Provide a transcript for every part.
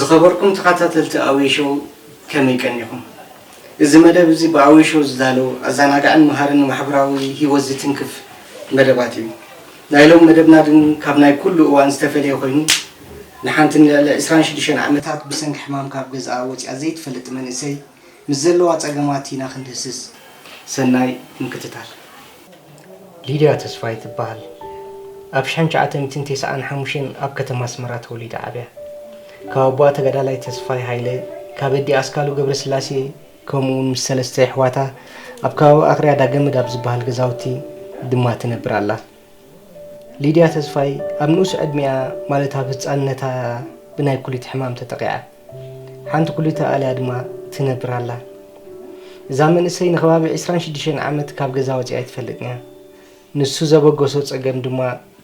ዝኸበርኩም ተኸታተልቲ ኣዌ ሾው፣ ከመይ ቀኒኹም? እዚ መደብ እዚ ብኣዌ ሾው ዝዳሎ ኣዘናጋዕን መሃርን ንማሕበራዊ ህይወት ዝትንክፍ መደባት እዩ። ናይ ሎሚ መደብና ግን ካብ ናይ ኩሉ እዋን ዝተፈለየ ኮይኑ፣ ንሓንቲ ንልዕሊ ዕስራን ሽዱሽተን ዓመታት ብሰንኪ ሕማም ካብ ገዝኣ ወፂኣ ዘይትፈልጥ መንእሰይ ምስ ዘለዋ ፀገማት ኢና ክንድህስስ። ሰናይ ምክትታል። ሊድያ ተስፋይ ትበሃል። ኣብ ሽሕን ትሽዓተ ሚእትን ተስዓን ሓሙሽተን ኣብ ከተማ ኣስመራ ተወሊዳ ዓብያ። ካብ ኣቦኣ ተጋዳላይ ተስፋይ ሃይለ፣ ካብ ኣዲኣ ኣስካሉ ገብረስላሴ፣ ከምኡ እውን ምስ ሰለስተ የሕዋታ ኣብ ከባቢ ኣኽርያ ዳገምድ ኣብ ዝበሃል ገዛውቲ ድማ ትነብር ኣላ። ሊድያ ተስፋይ ኣብ ንኡስ ዕድሚኣ፣ ማለት ኣብ ህጻንነታ፣ ብናይ ኩሊት ሕማም ተጠቒዓ። ሓንቲ ኩሊታ ኣልያ ድማ ትነብር ኣላ። እዛ መንእሰይ ንከባቢ ዕስራን ሽዱሽተን ዓመት ካብ ገዛ ወጺኣ ኣይትፈልጥን እያ። ንሱ ዘበገሶ ጸገም ድማ፣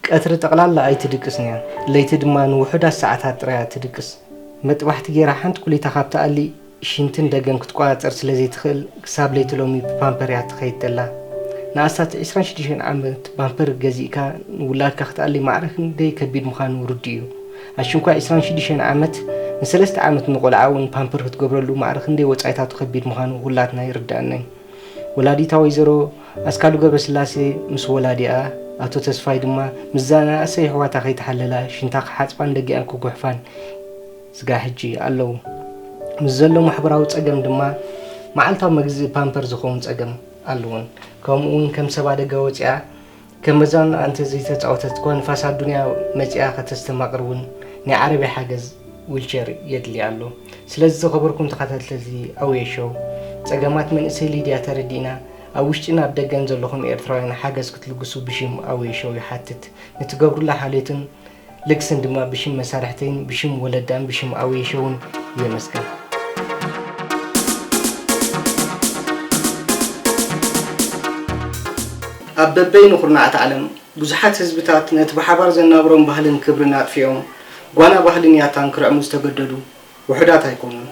ቀትሪ ጠቕላላ ኣይትድቅስን እያ። ለይቲ ድማ ንውሑዳት ሰዓታት ጥራይ እያ ትድቅስ። መጥባሕቲ ገይራ ሓንቲ ኩሊታ ካብ ትኣሊ፣ ሽንትን ደገን ክትቆጻጸር ስለ ዘይትኽእል፣ ክሳብ ለይቲ ሎሚ ብፓምፐር እያ ትኸይድ ዘላ። ንኣስታት ዕስራን ሽዱሽተን ዓመት ፓምፐር ገዚእካ ንውላድካ ክትኣሊ ማዕረ ክንደይ ከቢድ ምዃኑ ርዱእ እዩ። ኣሽንኳይ ዕስራን ሽዱሽተን ዓመት፣ ንሰለስተ ዓመት ንቖልዓ እውን ፓምፐር ክትገብረሉ ማዕረ ክንደይ ወጻኢታቱ ከቢድ ምዃኑ ኩላትና ይርድኣና እዩ። ወላዲታ ወይዘሮ ኣስካሉ ገብረስላሴ ምስ ወላዲኣ ኣቶ ተስፋይ ድማ ምስዛ ንኣሰይ ኣሕዋታ ከይተሓለላ ሽንታ ክሓጽባን ደጊኣን ክጉሕፋን ስጋዕ ሕጂ ኣለዉ። ምስ ዘሎ ማሕበራዊ ጸገም ድማ መዓልታዊ መግዝኢ ፓምፐር ዝኸውን ጸገም ኣለወን። ከምኡ እውን ከም ሰባ ደገ ወጺኣ ከም መዛኑ እንተዘይተጻወተት እኳ ንፋስ ኣዱንያ መጺኣ ከተስተማቕር እውን ናይ ዓረብያ ሓገዝ ዊልቸር የድልያ ኣሎ። ስለዚ ዝኸበርኩም ተኸታተልቲ ኣዌ ሾው፣ ጸገማት መንእሰይ ሊድያ ተረዲእና፣ ኣብ ውሽጥን ኣብ ደገን ዘለኹም ኤርትራውያን ሓገዝ ክትልግሱ ብሽም ኣዌ ሾው ይሓትት። ንትገብሩላ ሓልዮትን ልግስን ድማ ብሽም መሳርሕተይን ብሽም ወለዳን ብሽም ኣዌ ሾውን የመስግን። ኣብ በበይኑ ኩርናዓት ዓለም ብዙሓት ህዝብታት ነቲ ብሓባር ዘናብሮም ባህልን ክብርን ኣጥፊኦም፣ ጓና ባህልን ያታን ክርዕሙ ዝተገደዱ ውሑዳት ኣይኮኑን።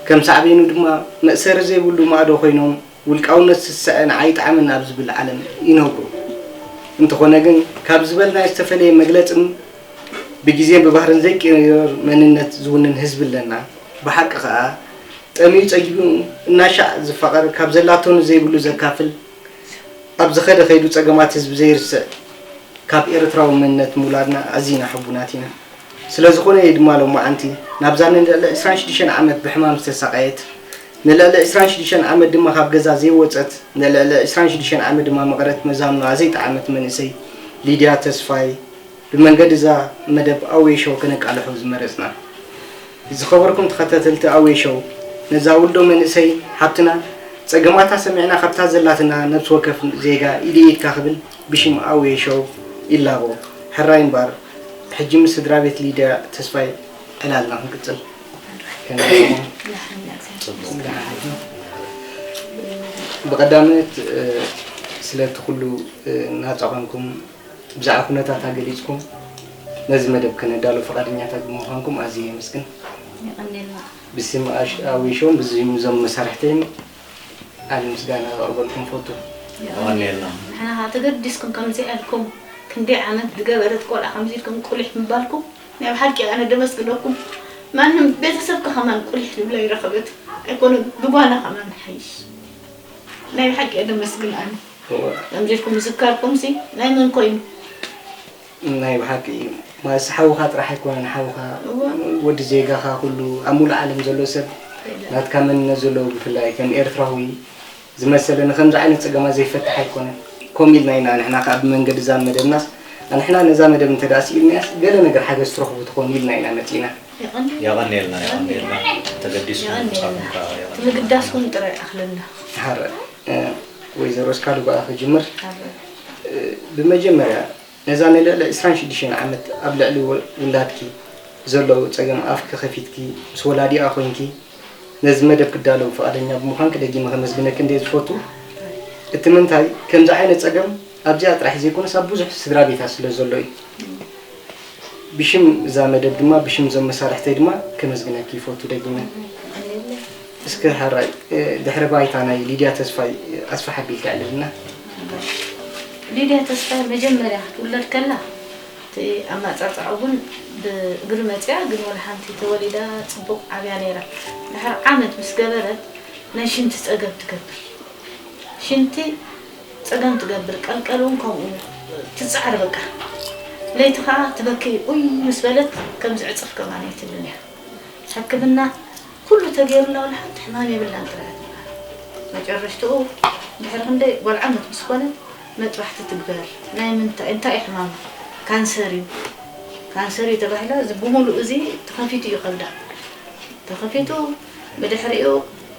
ከም ሳዕቤኑ ድማ፣ መእሰሪ ዘይብሉ ማእዶ ኮይኖም፣ ውልቃውነት ዝስዕን ኣይጥዓምን ኣብ ዝብል ዓለም ይነብሩ። እንተኾነ ግን፣ ካብ ዝበልናዮ ዝተፈለየ መግለጽን ብግዜን ብባህርን ዘይቅየር መንነት ዝውንን ህዝቢ ኣለና። ብሓቂ ከኣ፣ ጠምዩ ጸጊቡ እናሻዕ ዝፋቐር፣ ካብ ዘላቶ ንዘይብሉ ዘካፍል፣ ኣብ ዝኸደ ከይዱ ጸገማት ህዝቢ ዘይርስዕ፣ ካብ ኤርትራዊ መንነት ምውላድና ኣዚና ሕቡናት ኢና። ስለ ዝኾነ እየ ድማ ሎማዓንቲ ናብዛ ንልዕሊ ዕስራን ሽዱሽተን ዓመት ብሕማም ዝተሳቐየት፣ ንልዕሊ ዕስራን ሽዱሽተን ዓመት ድማ ካብ ገዛ ዘይወጸት፣ ንልዕሊ ዕስራን ሽዱሽተን ዓመት ድማ መቐረት መዛኑኣ ዘይጠዓመት መንእሰይ ሊድያ ተስፋይ ብመንገዲ እዛ መደብ ኣዌ ሾው ከነቃልሖ ዝመረጽና። ዝኸበርኩም ተኸታተልቲ ኣዌ ሾው፣ ነዛ ውልዶ መንእሰይ ሓብትና ጸገማታ ሰሚዕና ካብታ ዘላትና ነብሲ ወከፍ ዜጋ ኢድ ኢድካ ክብል ብሽም ኣዌ ሾው ይላቦ። ሕራይ እምበኣር፣ ሕጂ ምስ ስድራ ቤት ሊድያ ተስፋይ ዕላልና ክንቅጽል። ከመይ ኢኹም? ጽቡቕ። ብቐዳመት፣ እ፣ ስለቲ ኩሉ፣ እ፣ ናጻ ኾንኩም ብዛዕባ ኩነታታ ገሊጽኩም ነዚ መደብ ከነዳሉ ፈቓደኛታት ብምዃንኩም ኣዝየ የመስግን። የቐንየልና። ብስም ኣሽ-፣ ኣዊሾን ብስም እዞም መሳርሕተይን ዓቢ ምስጋና ከቕርበልኩም እፈቱ። የቐንየልና። ንሕና ኸኣ ተገዲስኩም ከምዚ ኢልኩም ክንደይ ዓመት ዝገበረት ቆልዓ ከምዚ ኢልኩም ቁሊሕ ምባልኩም ናይ ብሓቂ ኣነ ደመስግነኩም። ማንም ቤተሰብካ ከማን ቁሊሕ ዝብላ ይረኸበት ኣይኮነን፣ ብጓና ከማን ሓይሽ። ናይ ብሓቂ እየ ደመስግን ኣነ። እወ። ከምዚ ኢልኩም ምዝካርኩምሲ ናይ መን ኮይኑ? ናይ ብሓቂ እዩ። ማለት ሓውኻ ጥራሕ ኣይኮነን፣ ሓውኻ እወ። ወዲ ዜጋኻ ኩሉ ኣብ ሙሉእ ዓለም ዘሎ ሰብ ናትካ መንነት ዘለዎ ብፍላይ ከም ኤርትራዊ ዝመሰለ ንከምዚ ዓይነት ጸገማት ዘይፈትሕ ኣይኮነን። ከምኡ ኢልና ኢና ንሕና ከኣ ብመንገዲ እዛ መደብናስ ንሕና ነዛ መደብ እንተ ደኣ ስኢልናያስ ገለ ነገር ሓገዝ ትረኽቡ ትኾኑ ኢልና ኢና መጺእና። የቐንየልና፣ የቐንየልና። ተገዲስኩም የቐንየልና። ምጻኹም ከኣ የቐንየልና። እቲ ምግዳስኩም ጥራይ ኣኽለና። ሓራይ፣ እ፣ ወይዘሮ እስካሉ ብኣኺ ክጅምር። ሓራይ። እ፣ ብመጀመርያ ነዛ ንልዕሊ ዕስራን ሽዱሽተን ዓመት ኣብ ልዕሊ ወ-፣ ውላድኪ ዘሎ ጸገም ኣፍኪ ከፊትኪ ምስ ወላዲኣ ኮይንኪ ነዚ መደብ ክዳለዉ ፍቓደኛ ብምዃንኪ ደጊመ ከመስግነኪ እንድየ ዝፈቱ። እቲ ምንታይ፣ ከምዚ ዓይነት ጸገም ኣብዚኣ ጥራሕ ዘይኮነስ ኣብ ብዙሕ ስድራ ቤታት ስለ ዘሎ እዩ። ብሽም እዛ መደብ ድማ፣ ብሽም እዞም መሳርሕተይ ድማ ከመስግነኪ ይፈቱ ደጊመ። እስከ ሓራይ፣ እ፣ ድሕረ ባይታ ናይ ሊድያ ተስፋይ ኣስፍሕ ኣቢልኪ ኣዕልልና። ሊድያ ተስፋይ መጀመርያ ክትውለድ ከላ፣ እቲ ኣመጻጽኣ እውን ብእግሪ መጺኣ፣ ግን ወላ ሓንቲ ተወሊዳ ጽቡቕ ዓብያ ነይራ። ድሕሪ ዓመት ምስ ገበረት ናይ ሽንቲ ጸገም ትገብር። ሽንቲ ጸገም ትገብር፣ ቀልቀል እውን ከምኡ ትጽዓር። በቃ ለይቲ ኸኣ ትበኪ። ኡይ ምስ በለት ከም ዝዕጽፍ ከማን ኣይትብልን እያ። ሕክምና ኩሉ ተገይሩላ፣ ወላ ሓንቲ ሕማም የብላን ጥራይ። መጨረሽትኡ ድሕሪ ክንደይ ጓል ዓመት ምስ ኮነት መጥባሕቲ ትግበር። ናይ ምንታይ፣ እንታይ እዩ ሕማማ? ካንሰር እዩ። ካንሰር እዩ ተባሂላ፣ እዚ ብምሉእ እዚ ተኸፊቱ እዩ ከብዳ። ተኸፊቱ ብድሕሪኡ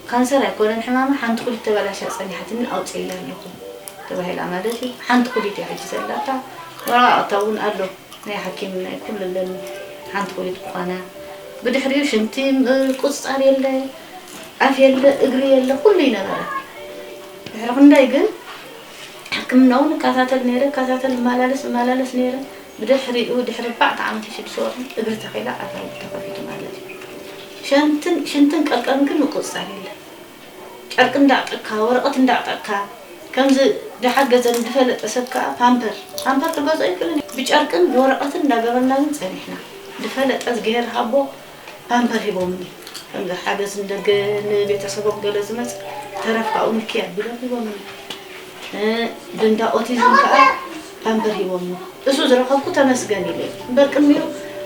ካንሰር ኣይኮነን ሕማማ፣ ሓንቲ ኩሊት ተበላሻ ጸኒሓትኒ ኣውፅእያ ኣለኹ ተባሂላ ማለት እዩ። ሓንቲ ኩሊት እያ ሕጂ ዘላታ፣ ወረቓቕታ እውን ኣሎ። ናይ ሓኪም ናይ ኩሉ ኣለኒ። ሓንቲ ኩሊት ምዃና፣ ብድሕሪኡ ሽንቲ ምቁጽጻር የለ፣ ኣፍ የለ፣ እግሪ የለ፣ ኩሉ ይነበረ። ድሕሪ ክንደይ ግን ሕክምና እውን እከታተል ነይረ፣ እከታተል እመላለስ፣ እመላለስ ነይረ። ብድሕሪኡ ድሕሪ ኣርባዕተ ዓመት ሽዱሽተ ወርሒ እግሪ ተኺላ፣ ኣፍ ተኸፊቱ ማለት እዩ። ሸንትን፣ ሽንትን ቀልቀልን ግን ምቁጽጻር የለ። ጨርቂ እንዳዕጠቅካ፣ ወረቐት እንዳዕጠቅካ፣ ከምዚ ዝሓገዘን ዝፈለጠ ሰብ ከኣ ፓምፐር፣ ፓምፐር ክገዝኦ ይክእልን እዩ። ብጨርቅን ብወረቐትን እንዳገበርና ግን ጸኒሕና። ዝፈለጠ ዝገይር ሃቦ ፓምፐር ሂቦምኒ። ከምዚ ሓገዝ ንደገ ንቤተሰቦም ገለ ዝመጽእ ተረፍ ካብኡ ንኪ ኣቢሎም ሂቦምኒ። እ፣ ብእንዳ ኦቲዝም ከኣ ፓምፐር ሂቦምኒ። እሱ ዝረኸብኩ ተመስገን ኢለ። እምበር ቅድሚኡ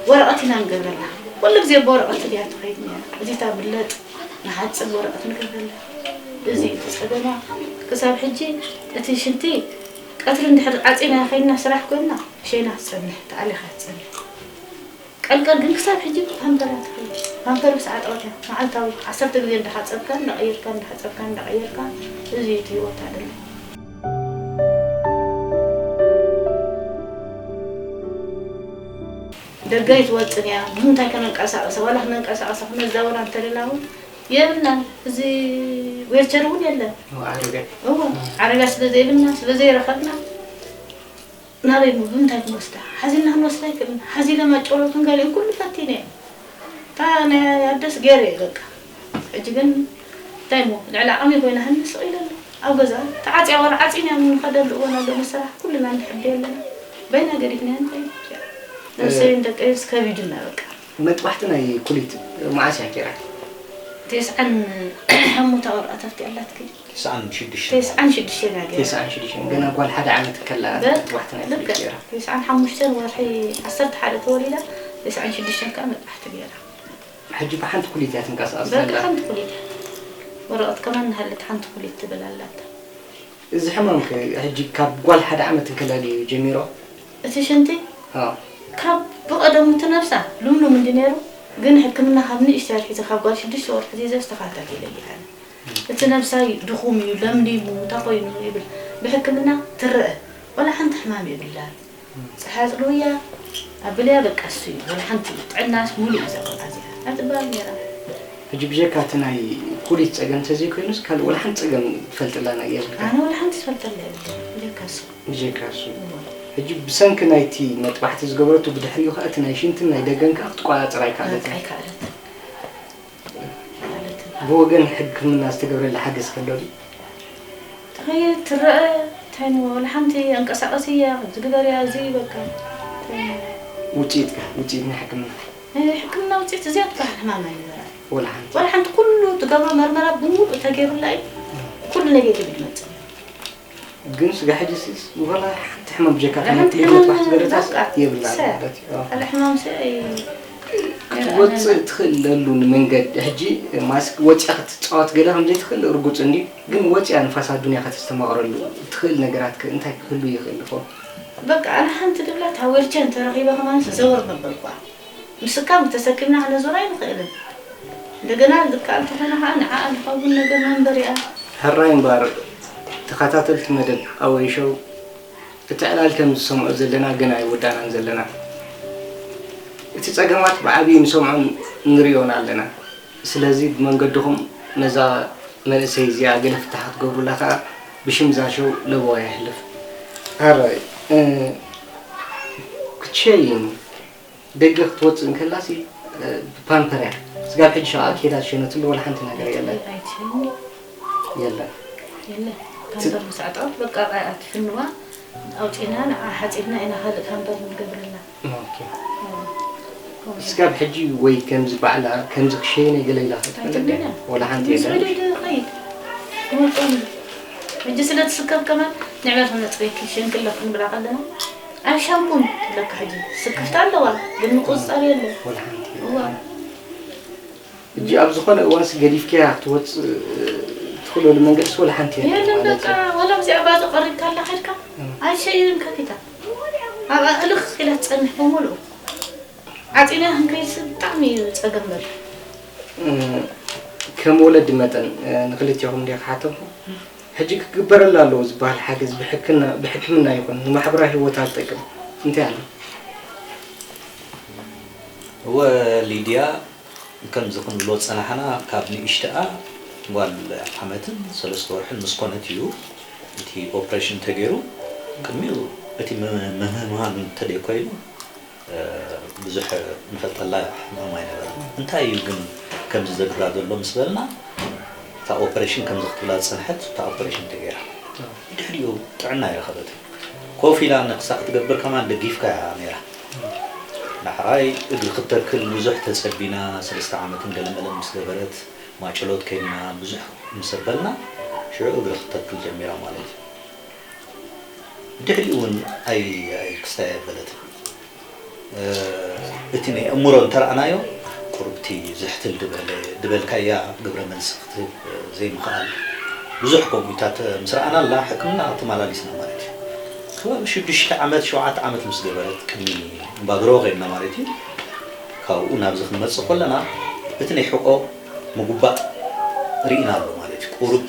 ወረቐት ኢና ንገብረላ። ኩሉ ግዜ ብወረቐት ድያ ትኸይድ ነይራ። እዚታ ብለጥ ንሓጽብ ወረቐት ንገብረላ። እዚ እቲ ጸገማ ክሳብ ሕጂ እቲ ሽንቲ ቀትሪ እንድሕር ዓጺና ከይድና ስራሕ ኮይንና ሸይና ትጸንሕ፣ ተኣሊኻ ትጸንሕ። ቀልቀል ግን ክሳብ ሕጂ ፓምፐር እያ ትኸይድ። ፓምፐር ምስ ዓጠቐት እያ መዓልታዊ ዓሰርተ ግዜ እንዳሓጸብካን እንዳቐየርካን እንዳሓጸብካን እንዳቐየርካን እዚ እዩ እቲ ህይወታ ደሎ። ደገ ኣይትወጽን እያ። ብምንታይ ከነንቀሳቐሳ? ዋላ ክነንቀሳቐሳ ክነዛወራ እንተለና እውን የብልናን። እዚ ዌልቸር እውን የለን። እዎ፣ ዓረጋ። እዎ፣ ዓረጋ ስለ ዘይብልና፣ ስለ ዘይረኸብና፣ ናበይ ሞ፣ ብምንታይ ክንወስዳ? ሓዚልና ክንወስዳ ኣይክእልን። ሓዚለ ማጨሎትን ገሊኡን ኩሉ ፈቲነ እየ። እታ ናይ ኣደስ ገይረ እየ በቃ። ሕጂ ግን እንታይ ሞ፣ ልዕሊ ዓቕሚ ኮይና ሃኒ ስቕ ኢለ ኣለኹ። ኣብ ገዛ ተዓጽያ ዋላ ዓጺና ንኸደሉ እዋን ኣሎ፣ ንስራሕ ኩልና ንሕበየ ኣለና። በይና ገዲፍና እንታይ? ነብሰይን ደቀይስ ከቢዱና በቃ። መጥባሕቲ ናይ ኩሊት መዓስ እያ ገይራ? ተስዓን ሓሙሽተ ወርሒ ኣታፍቲ ኣላትኪ። ተስዓን ሽዱሽተን። ተስዓን ሽዱሽተን እያ ገይራ። ተስዓን ሽዱሽተን። ገና ጓል ሓደ ዓመት ከላ በ-፣ መጥባሕቲ ናይ ኩሊት ልክዕ። ገይራ። ተስዓን ሓሙሽተን ወርሒ ዓሰርተ ሓደ ተወሊዳ፣ ተስዓን ሽዱሽተን ከኣ መጥባሕቲ ገይራ። ሕጂ ብሓንቲ ኩሊት እያ ትንቀሳቐስ በቃ ዘላ። ሓንቲ ኩሊት። ወረቐት ከማን እናሃለት ሓንቲ ኩሊት ትብል ኣላታ። እዚ ሕማም ከ ሕጂ ካብ ጓል ሓደ ዓመት እንከላ ድዩ ጀሚሮ? እቲ ሽንቲ ኣዎ። ካብ ብቐደሙ እቲ ነብሳ ልምሉም እንዲ ነይሩ፣ ግን ሕክምና ካብ ንእሽተይ ኣትሒዘ ካብ ጓል ሽዱሽተ ወርሒ ኣትሒዘ ዝተኸታተለ እየ ኣነ። እቲ ነብሳይ ድኹም እዩ፣ ለምሊሙ፣ እንታይ ኮይኑ ይብል። ብሕክምና ትረአ፣ ዋላ ሓንቲ ሕማም የብላን። ጸሓይ ኣጽልውያ፣ ኣብልያ፣ በቃ እሱ እዩ። ዋላ ሓንቲ ጥዕናስ ሙሉእ እዛ ቆልዓ እዚኣ። ኣይትበሃል ነይራ። ሕጂ ብጀካ እቲ ናይ ኩሊት ጸገም እንተዘይኮይኑስ ካልእ ዋላ ሓንቲ ጸገም ትፈልጥላ ናይ የብልካ? ኣነ ዋላ ሓንቲ ዝፈልጠላ የብለይን፣ ብጀካ እሱ። ብጀካ እሱ። እወ። ሕጂ ብሰንኪ ናይቲ መጥባሕቲ ዝገበረቱ ብድሕሪኡ ከኣ እቲ ናይ ሽንትን ናይ ደገን ከኣ ክትቆጻጸር ኣይከኣለትን። በቃ ኣይከኣለትን። ማለት እዩ። ብወገን ሕክምና ዝተገብረላ ሓገዝ ከሎ ድዩ? ትኸይድ ትረአ፣ እንታይ ንበል፣ ሓንቲ ኣንቀሳቐሲ እያ፣ ከምዚ ግበርያ፣ እዚ በቃ፣ እንታይ ንበል። ውፅኢት ከ? ውፅኢት ናይ ሕክምና? ናይ ሕክምና ውፅኢት እዚኣ ትበሃል ሕማም ኣይነበራን። ወላ ሓንቲ? ወላ ሓንቲ፣ ኩሉ ትገብሮ መርመራ ብምሉእ ተገይሩላ እዩ፣ ኩሉ ኔጌቲቭ እዩ ዝመፅእ። ግን ስጋ ሕጂ ሲ፣ ወላ ሓንቲ ሕማም ብጀካ ወላ ሓንቲ ተመክሊት ሕማም መጥባሕቲ ገለታስ በቃ፣ የብላን ሰ-፣ ማለት እዩ። ኣዎ። ካልእ ሕማም ሰ-፣ ኣይ-፣ ክትወፅእ ትኽእለሉ መንገዲ፣ ሕጂ ማስክ ወፂኣ ክትፃወት ገለ ከም ዘይትኽእል ርጉፅ እንድዩ። ግን ወፂኣ ንፋስ ኣዱንያ ከተስተማቕረሉ ትኽእል ነገራት ከ እንታይ ክህሉ ይኽእል ይኸውን? በቃ፣ ኣነ ሓንቲ ድብላ እታ ዌልቸር እንተረኺበ ከማን ዘወር መበልኳ። ምስካ ተሰኪምና ክነዞር ኣይንኽእልን። እንደገና ዝከኣል ተኾይኑ ከዓ ንዓኣ ዝኸውን ነገር መንበሪኣ። ሕራይ እምበኣር፣ ተኸታተልቲ መደብ ኣወይ ሾው፣ እቲ ዕላል ከም ዝሰምዖ ዘለና ገና ኣይወዳእናን ዘለና። እቲ ጸገማት ብዓቢኡ ንሰምዖን ንርእዮን ኣለና። ስለዚ ብመንገድኹም ነዛ መንእሰይ እዚኣ ገለ ፍታሕ ክትገብሩላ ከኣ ብሽም እዛ ሾው ለበዋ የሕልፍ። ሕራይ፣ እ፣ ክትሸይን ደገ ክትወጽእ እንከላሲ፣ እ፣ ብፓምፐር እያ። ስጋብ ሕጂ ሸቓ ኬዳ ዝሸነትሉ ወላ ሓንቲ ነገር የለን። ኣይትሸይን። የለን። የለን። ፓምፐር ምስ ኣዕጠቐት በቃ ኣትፍንዋ። ኣውፂና ንዓ ሓፂድና ኢና ካልእ ካምበር ንገብረላ። ኦኬ። እስካብ ሕጂ ወይ ከምዚ ባዕላ ከምዚ ክሸይነ ገለ ኢላ ክትፈልጥ ድያ? ወላ ሓንቲ የለን። ዝኸይድ ክመፅኦም ሕጂ ስለ ትስከፍ ከማን ንዕበር ክነፅበኪ ሸንክለ ክንብላ ከለና ኣብ ሻምፑን ትብለካ ሕጂ ስክፍታ ኣለዋ ግን ምቁፅፃር የለን። ወላ ሓንቲ እዋ ሕጂ ኣብ ዝኾነ እዋንስ ገዲፍካያ ክትወፅእ ትኽእለሉ መንገድስ ወላ ሓንቲ የለን የለን ማለት በቃ እዩ። ወላ ብዚኣ ባዶ ቀሪብካ ኣላ ከድካ ኣይሸይርን ከፊታ ኣብኣ እልኽ ኢላ ትፀንሕ ብምሉኡ ዓፂና ክንከይድስ ብጣዕሚ እዩ ፀገም በል እም፣ ከም ወለዲ መጠን እ፣ ንክልቲኹም እንዲየ ክሓተኩም ሕጂ ክግበረላ ኣለዎ ዝበሃል ሓገዝ ብሕክና- ብሕክምና ይኹን ንማሕበራዊ ህይወታ ዝጠቅም እንታይ ኣሎ? እወ ሊድያ፣ ከምዚ ክንብሎ ዝጸናሕና ካብ ንእሽተኣ ጓል ዓመትን ሰለስተ ወርሕን ምስ ኮነት እዩ እቲ ኦፕሬሽን ተገይሩ። ቅድሚኡ እቲ ም- ምህማን እንተደይኮይኑ ብዙሕ ንፈልጠላ ሕማም ኣይነበረን። እንታይ እዩ ግን ከምዚ ዘግብራ ዘሎ ምስ በልና እታ ኦፕሬሽን ከምዚ ክትብላ ዝጸንሐት እታ ኦፕሬሽን ተገይራ። ድሕሪኡ ጥዕና ኣይረኸበትን። ኮፍ ኢላ ንክሳ ክትገብር ከማን ደጊፍካያ ነይራ። ዳሕራይ እግሪ ክትተክል ብዙሕ ተጸቢና፣ ሰለስተ ዓመትን ገለመለን ምስ ገበረት ማጨሎት ከይንና ብዙሕ ምስ ኣበልና ሽዑ እግሪ ክትተክል ጀሚራ ማለት እዩ። ድሕሪኡ እውን ኣይ ኣይ ክስታይ ኣይበለትን። እቲ ናይ ኣእምሮ እንተረኣናዮ ቁሩብቲ ዝሕትል ዝበለ ዝበልካያ ግብረ መልሲ ክትህብ ዘይምኽኣል ብዙሕ ከምኡታት ምስ ረኣናላ ሕክምና ተመላሊስና ማለት እዩ። ከባቢ ሽዱሽተ ዓመት ሸውዓተ ዓመት ምስ ገበረት ቅድሚ እምባድሮ ከይድና ማለት እዩ። ካብኡ ናብዚ ክንመፅእ ከለና እቲ ናይ ሕቆ ምጉባጥ ርኢና ኣሎ ማለት እዩ። ቁሩብ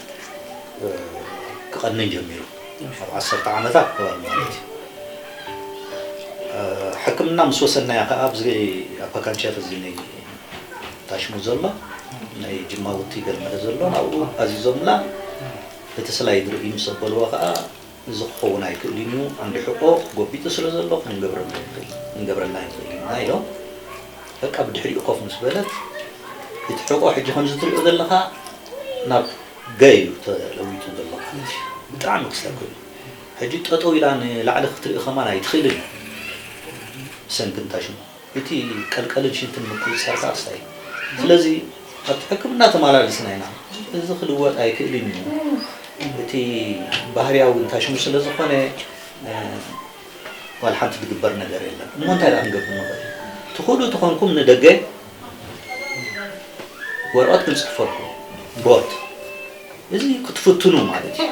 ክቐንን ጀሚሩ ኣብ ዓሰርተ ዓመታት ከባቢ ማለት እዩ። ሕክምና ምስ ወሰድናያ ከዓ ኣብዚ ኣፓካንቻት እዚ ናይ ታሽሙ ዘሎ ናይ ጅማ ውቲ ገለመለ ዘሎ ናብኡ ኣዚዞምላ እቲ ስላይድ ርእዩ ምስ ኣበልዎ ከዓ እዚ ክኸውን ኣይክእልን እዩ፣ ዓንዲ ሕቆ ጎቢጡ ስለ ዘሎ ክንገብረሉ ኣይንኽእል ክንገብረላ ኣይንኽእል ኢና ኢሎም። በቃ ብድሕሪኡ ኮፍ ምስ በለት እቲ ሕቆ ሕጂ ከምዚ ትሪኦ ዘለኻ ናብ ገ እዩ ተለዊጡ ዘሎ ማለት እዩ። ብጣዕሚ ክስታይ ኮይኑ ሕጂ ጠጠው ኢላ ንላዕሊ ክትርኢ ከማን ኣይትኽእልን እያ ብሰንኪ እንታይ ሽሙ እቲ ቀልቀልን ሽንትን ምቁፅፃር ከዓ ክስታይ እዩ። ስለዚ ኣብቲ ሕክምና ተመላሊስና ኢና። እዚ ክልወጥ ኣይክእልን እዩ። እቲ ባህርያዊ እንታይ ሽሙ ስለ ዝኾነ ዋላ ሓንቲ ዝግበር ነገር የለን። እሞ እንታይ ደኣ ክንገብር ንኽእል? ትኽእሉ ተኾንኩም ንደገ ወረቐት ክንፅሕፈልኩም ቦርድ እዚ ክትፍትኑ ማለት እዩ።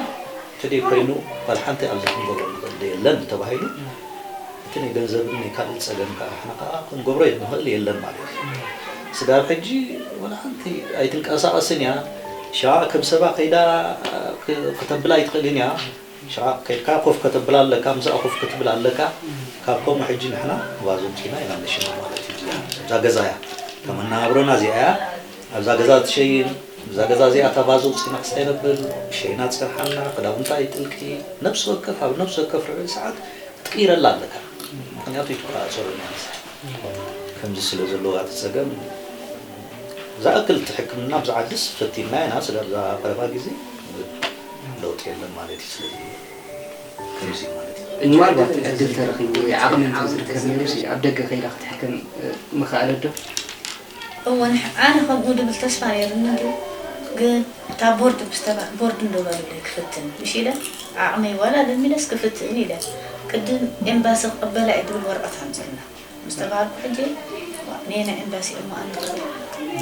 እንተደይ ኮይኑ ዋላ ሓንቲ ኣብዚ ክንገብሮ ንኽእል ዶ የለን ተባሂሉ እቲ ናይ ገንዘብን ናይ ካልእ ፀገም ከዓ ንሕና ከዓ ክንገብሮ ንኽእል የለን ማለት እዩ። ስጋብ ሕጂ ዋላ ሓንቲ ኣይትንቀሳቐስን እያ። ሽዓ ከም ሰባ ከይዳ ከተብል ኣይትኽእልን እያ። ሽዓ ከድካ ኮፍ ከተብል ኣለካ፣ ምስኣ ኮፍ ክትብል ኣለካ። ካብ ከምኡ ሕጂ ንሕና ቫዞ ኣምፂና ኢና ነሽና ማለት እዩ። እዛ ገዛ እያ፣ ከም ኣነባብሮና እዚኣ እያ። ኣብዛ ገዛ ትሸይን፣ እዛ ገዛ እዚኣ እታ ቫዞ ኣውፂና ክስታይ ነብል፣ ሸይና ትሰርሓልና፣ ክዳውንታ ይጥልቂ። ነብሲ ወከፍ ኣብ ነብሲ ወከፍ ርብዒ ሰዓት ክትቅይረላ ኣለካ። ምክንያቱ ይትቆፃፀሩ ኢና ንሳ። ከምዚ ስለ ዘለዎ እቲ ፀገም ዝኣክል እቲ ሕክምና ኣብዚ ዓድስ ፈቲንና ኢና፣ ስለ ኣብዛ ቀረባ ግዜ ለውጢ የለን ማለት እዩ። ስለዚ ከምዚ ማለት እዩ። ምናልባት ዕድል ተረኺቡ ወይ ዓቕሚ እንተዝርከብ ነይሩሲ ኣብ ደገ ከይዳ ክትሕከም ምኸኣለት ዶ? እወ ኣነ ከምኡ ድብል ተስፋ ነይሩኒ እንድዩ ግን እታ ቦርድ ምስ ተባ ቦርድ እንዶ በሉለይ ክፍትን ምሽ ኢለ ዓቕመይ ዋላ ለሚነስ ክፍትን ኢለ ቅድም ኤምባሲ ክቕበላ እየ ድብል ወረቐት ኣምፅእልና ምስ ተባሃልኩ ሕጂ ኔና ኤምባሲ እሞ ኣነ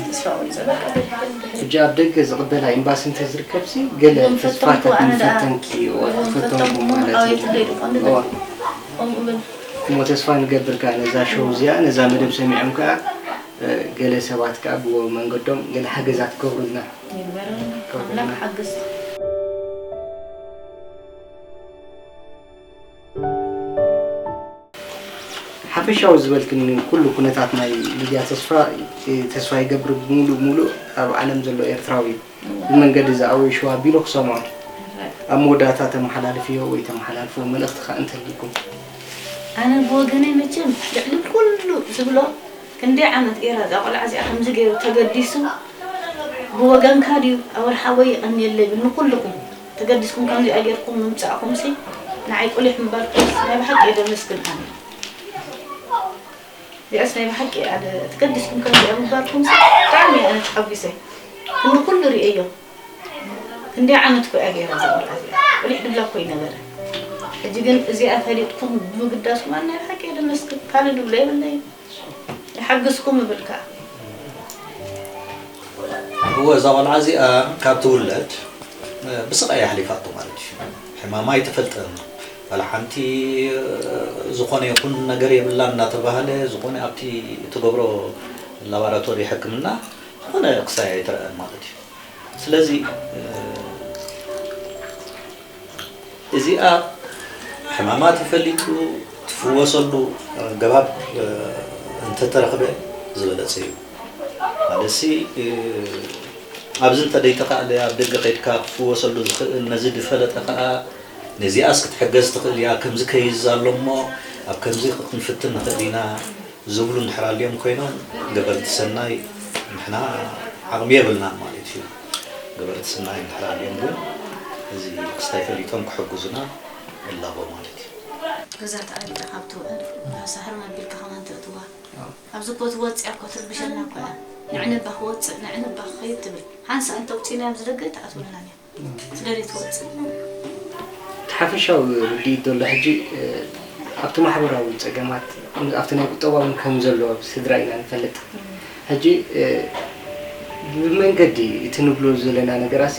ተስፋ ቆሪፀ በቃ ድሕሪ ድሕሪ ሕጂ ኣብ ደገ ዝቕበላ ኤምባሲ እንተዝርከብሲ ገለ እዎም ተስፋታት ፈተንኩ ኣነ ደኣ ምፈተንኪ እዎ እዎም ፈተንኩ ፈተንኩ እሞ ማለት እዩ። ኣቤት ለይዱ ቀንዲ እዎ። ከምኡ ብል እሞ ተስፋ ንገብር ከኣ ነዛ ሾው እዚኣ ነዛ መደብ ሰሚዖም ከኣ ገለ ሰባት ከኣ ብመንገዶም ገለ ሓገዛት ክገብሩልና ይግበረልና ኣምላክ ሓግዝ። ሓፈሻዊ ዝበልክኒ ኩሉ ኩነታት ናይ ሊድያ ተስፋ ተስፋ ይገብር ሙሉእ ሙሉእ ኣብ ዓለም ዘሎ ኤርትራዊ እዩ። ብመንገዲ ዝኣወየ ሽዋ ኣቢሉ ክሰምዖ። ኣብ መወዳእታ ተመሓላልፍዮ ወይ ተመሓላልፍዎ መልእኽቲ ከኣ እንተልይኩም። ኣነ ብወገነይ መቸም ልዕሊ ኩሉ ዝብሎ ክንደይ ዓመት ገይራ እዛ ቆልዓ እዚኣ ከምዚ ገይሩ ተገዲሱ ብወገንካ ድዩ ኣወል ሓወይ የቐንየለይ ይብል ንኩልኹም ተገዲስኩም ከምዚኣ ገይርኩም ምምጻእኹምሲ ንዓይ ቁሊሕ ምባልኩምስ ናይ ብሓቂ እየ ደመስግን ኣነ። እዚኣስ ናይ ብሓቂ እየ ኣነ ተገዲስኩም ከምዚኣ ምባልኩምስ ብጣዕሚ እየ ኣነ ተሓጒሰ። ክንዲ ኩሉ ርእየዮ። ክንደይ ዓመት እኮ እያ ገይራ እዛ ቆልዓ እዚኣ። ቁሊሕ ድብላ እኮ ይነበረ። ሕጂ ግን እዚኣ ፈሊጥኩም ብምግዳስኩም ኣነ ናይ ብሓቂ እየ ደመስግን። ካልእ ድብሎ የብለይን። ይሓግዝኩም እብል ከኣ። እወ እዛ ቆልዓ እዚኣ ካብ ትውለድ ብስቓይ ኣሕሊፋቶ ማለት እዩ። ሕማማ ኣይትፈልጥን። ዋላ ሓንቲ ዝኾነ ይኹን ነገር የብላን እናተባህለ ዝኾነ ኣብቲ እትገብሮ ላባራቶሪ ሕክምና ዝኾነ ክሳይ ኣይትረአን ማለት እዩ። ስለዚ እዚኣ ሕማማ ተፈሊጡ ትፍወሰሉ ኣገባብ እንተተረኽበ ዝበለፀ እዩ። ማለትሲ ኣብዚ እንተደይተኻእለ ኣብ ደገ ከይድካ ክፍወሰሉ ዝኽእል ነዚ ዝፈለጠ ከዓ ነዚኣስ ክትሕገዝ ትኽእል እያ፣ ከምዚ ከይዝ ኣሎ እሞ ኣብ ከምዚ ክንፍትን ንኽእል ኢና ዝብሉ እንድሕር ኣልዮም ኮይኖም ገበርቲ ሰናይ ንሕና ዓቕሚ የብልናን ማለት እዩ። ገበርቲ ሰናይ እንድሕር ኣልዮም ግን እዚ ክስታይ ፈሊጦም ክሕግዙና እላቦ ማለት እዩ። ገዛ ተቐሚጣ ካብ ትውዕል ሳሕር መቢልካ ከማን ተእትዋ ኣብዚ እኮ ትወፅእ እኮ ትርብሸና እኮ እያ። ንዕንባ ክወፅእ ንዕንባ ክኸይድ ትብል ሓንሳእ እንተውፂእናዮም ዝደገ ተኣትወልናን እያ። ትደልዩ ትወፅእ። እቲ ሓፈሻዊ ርድኢት ዘሎ ሕጂ ኣብቲ ማሕበራዊ ፀገማት ኣብቲ ናይ ቁጠባ እውን ከም ዘሎ ኣብ ስድራ ኢና ንፈልጥ። ሕጂ ብመንገዲ እቲ ንብሎ ዘለና ነገራሲ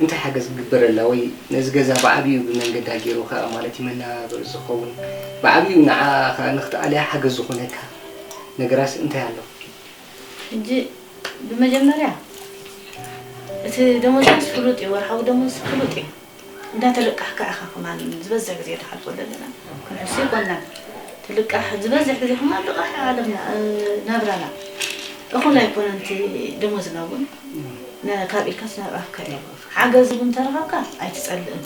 እንታይ ሓገዝ ክግበረላ ወይ ነዚ ገዛ ብዓብዩ ብመንገዳ ገይሩ ከዓ ማለት እዩ መነባበሪ ዝኸውን ብዓብዩ ንዓ ከዓ ንክትኣልያ ሓገዝ ዝኾነካ ነገራሲ እንታይ ኣሎ? ሕጂ ብመጀመርያ እቲ ደሞዝናስ ፍሉጥ እዩ፣ ወርሓዊ ደሞዝ ፍሉጥ እዩ። እንዳተለቃሕካ ኢኻ ከማን ዝበዝሕ ግዜ ንሓልፎ ዘለና። ክንሕሱ ይኮንና። ትልቃሕ ዝበዝሕ ግዜ ከማን ልቓሕ እዩ ዓለምና፣ ናብራና። እኹል ኣይኮነን እቲ ደሞዝና እውን። ካብ ኢድካስ ናብ ኣፍካ እዩ። ሓገዝ እውን እንተረኸብካ ኣይትጸልእን።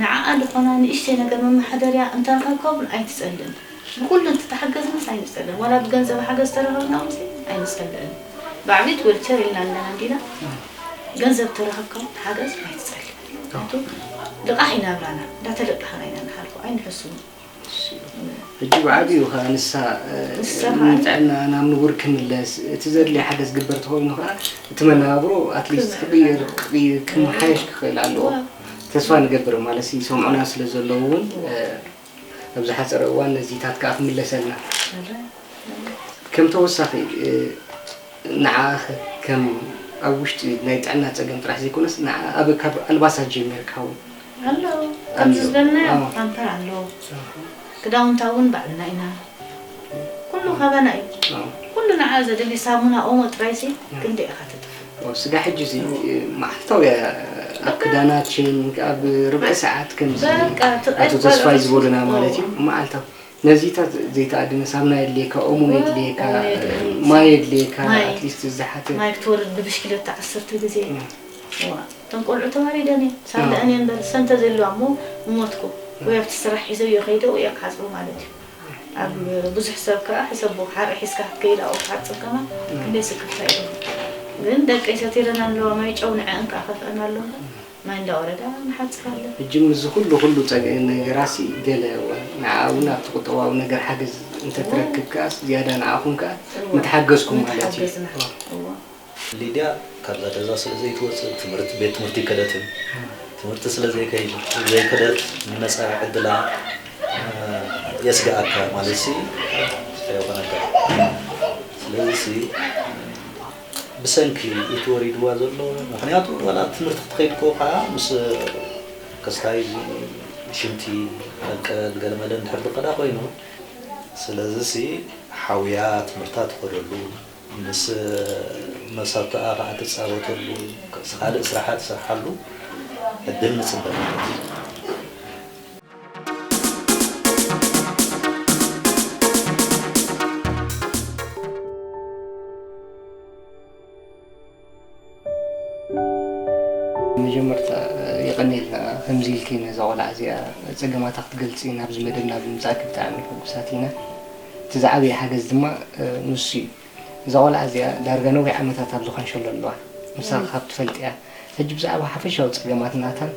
ንዓኣ ዝኾና ንእሽተይ ነገር መመሓደርያ እንተረኸብካ እውን ኣይትጸልእን። ብኹሉ እንተተሓገዝናስ ኣይንጸልእን፣ ዋላ ብገንዘብ ሓገዝ ተረኸብና እውን ኣይንጸልእን። ብዓቢት ዊልቸር ኢልና ኣለና እንዲና፣ ገንዘብ ተረኸብካ እውን ሓገዝ ኣይትጸልእ። ምኽንያቱ ልቓሕ እዩ ናብራና፣ እንዳተለቃሕና ኢና ንሓልፎ፣ ኣይንሕሱን። ሕጂ ብዓቢኡ ከኣ ንሳ ንሳ ከኣ ንጥዕና ናብ ንቡር ክምለስ፣ እቲ ዘድልያ ሓገዝ ክግበር ተኾይኑ ከኣ እቲ መነባብሮ ኣትሊስት ክቕየር ክቕየር ክመሓየሽ ክኽእል ኣለዎ። ተስፋ ንገብር ማለት ይሰምዑና ስለ ዘለዉ እውን ኣብ ዝሓፀረ እዋን ነዚታት ከዓ ክምለሰልና ከም ተወሳኺ ንዓ ከም ኣብ ውሽጢ ናይ ጥዕና ፀገም ጥራሕ ዘይኮነስ ንዓ ኣብ ካብ ኣልባሳት ጀሚርካ እውን ኣሎ ከምዚ ዝበልናዮ ፓምፐር ኣሎ ክዳውንታ እውን ባዕልና ኢና ኩሉ ካባና እዩ ኩሉ ንዓ ዘድሊ ሳሙና ኦሞ ጥራይሲ ክንደይ ኢኻ ትጥፍ ስጋ ሕጂ እዚ መዓልታዊ ኣብ ክዳናችን ኣብ ርብዒ ሰዓት ከምዚ ኣቶ ተስፋይ ዝበሉና ማለት እዩ መዓልታዊ ነዚታት ዘይተኣደነ ሳምና የድልየካ ኦሞ የድልየካ ማይ የድልየካ ኣትሊስት ዝሓተ ማይ ክትወርድ ብብሽክለታ ዓሰርተ ግዜ እዋ እተን ቆልዑ ተዋሪደን እየ ሳልአን እየ እምበር ሰንተ ዘለዋ እሞ ምሞትኩ ወይ ኣብቲ ስራሕ ሒዘዮ ከይደ ወይ ክሓፅቡ ማለት እዩ ኣብ ብዙሕ ሰብ ከዓ ሕሰቦ ሓርኢ ሒዝካ ክትከይድ ኣብኡ ክትሓፅብ ከማን ክንደይ ስክፍታ እዩ ግን ደቀይ ሰቲረን ኣለዋ ማይ ጨው ንዐአን ከዓ ከፍአን ኣለዋ ማይ እንዳወረዳ ንሓፅብ ኣለና። ሕጂ ምስዚ ኩሉ ኩሉ ፀግዒ ነገራሲ ገለ ንዓ እውን ኣብቲ ቁጠባዊ ነገር ሓገዝ እንተትረክብ ከኣስ ዝያዳ ንዓኹም ከኣ ምተሓገዝኩም ማለት እዩ። ምተሓገዝና። እወ። ሊድያ ካብዛ ገዛ ስለ ዘይትወፅእ ትምህርቲ ቤት ትምህርቲ ኣይከደትን። ትምህርቲ ስለ ዘይከይድ ዘይከደት ንመፃኢ ዕድላ የስግኣካ ማለት ሲ ይኾነካ። ስለዚ ሲ ብሰንኪ እቲ ወሪድዋ ዘሎ ምኽንያቱ ዋላ ትምህርቲ ክትኸይድ ከ ከዓ ምስ ከስታይ ሽንቲ ቀልቀል ገለመለ እንድሕር ዝኸዳ ኮይኑ ስለዚ ሲ ሓውያ ትምህርታ ትኸደሉ ምስ መሳብትኣ ከዓ ትፃወተሉ ካልእ ስራሓ ትሰርሓሉ ዕድል ንፅበ ማለት እዩ። መጀመርታ የቐንየልና ከምዚ ኢልኪ ነዛ ቆልዓ እዚኣ ጸገማታ ክትገልጺ ናብዚ መደብና ብምምጻእኪ ብጣዕሚ ሕጉሳት ኢና። እቲ ዝዓበየ ሓገዝ ድማ ንሱ እዩ። እዛ ቆልዓ እዚኣ ዳርጋ ነዊሕ ዓመታት ኣብዚ ካንሸሎ ኣለዋ። ምሳኺ ካብ ትፈልጥያ ሕጂ ብዛዕባ ሓፈሻዊ ጸገማት ናታን